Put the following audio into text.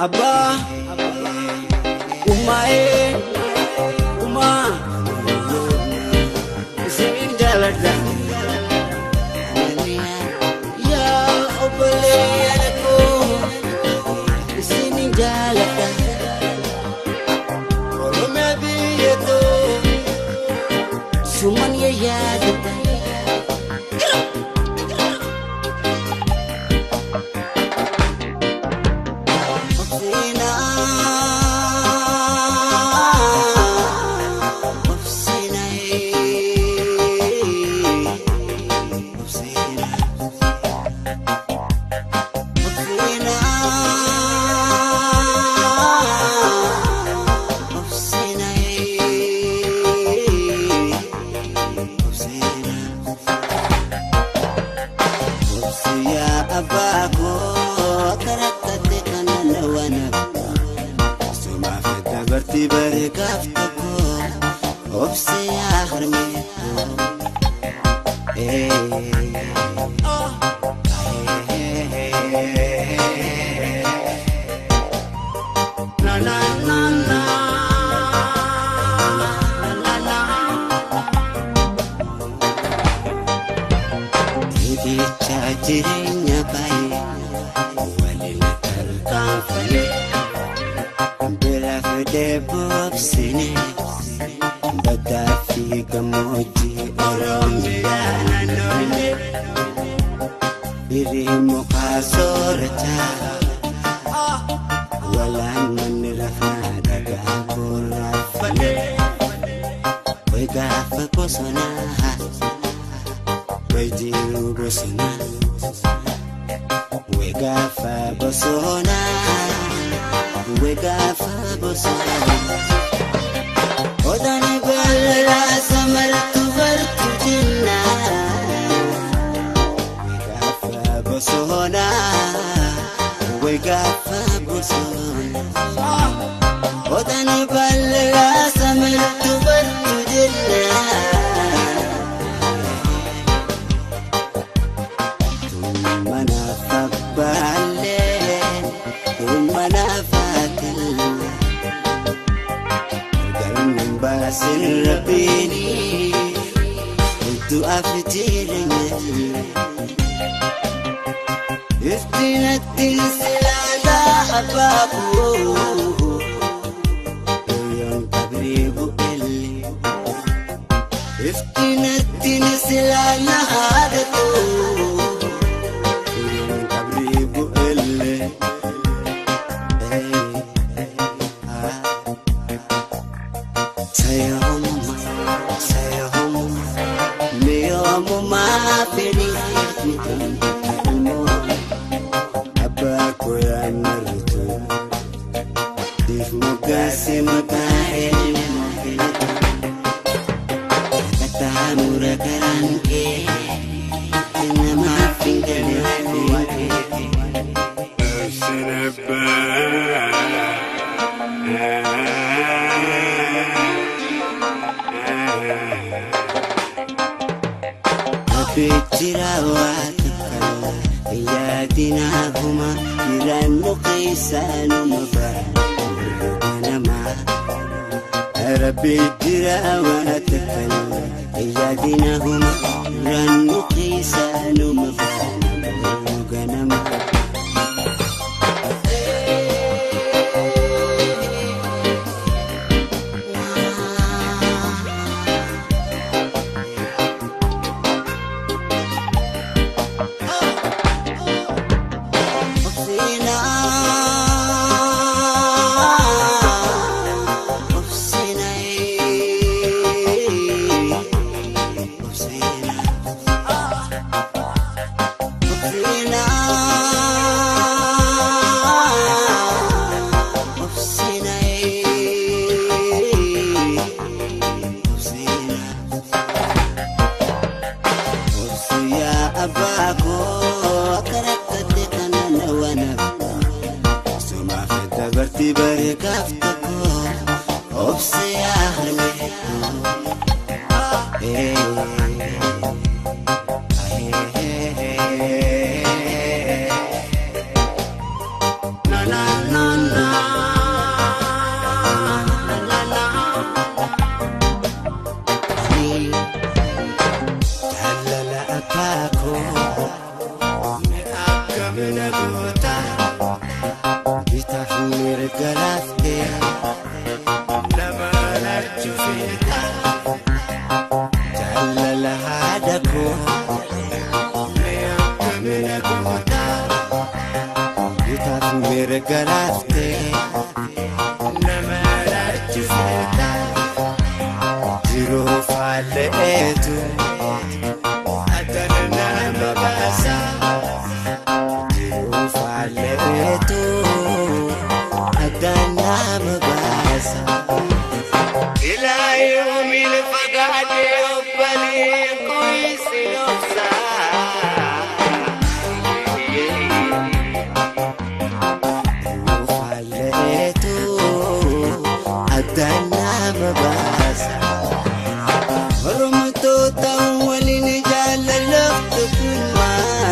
Abbaa ummaa'ee ummaa isinin jaaladha. Yaa obboleeyyan koo isinin jaaladha. Oromiyaa biyya too suman yaadadha. Jireenya baay'ee waliin tarkaanfame bira fidee boobsine baddaa fi gammoojjii Oromiyaa naannoole birii mukaa soorataa walaan manni rafaa dhagaa gurraafame wayi gaafa bosonaa wayi jiru bosonaa. We gafa bosona, we gafa bosona. Odani balala samartu bartu jinna. We gafa bosona, we gafa bosona. Odani balala samartu bartu jinna. Rabbini du'a fi jireenya iftinatti silaalaa abbaa yoon qabrii bu'elle iftinatti silaalaa haadha yoon qabrii bu'elle. Na na na. Akkamina goota bitaaf mirga laaftee nama lachuu feeta jaalala haadha koo mee akkamina goota bitaaf mirga laaftee nama lachuu feeta jiruu faalleetu addana nama baasa. Falleetu addana baasa. Ilaa yoomiin fagaatee obbolee kuisi obsa. Falleetu addana baasa. Oromtoota waliin jaalalaftu kumaa.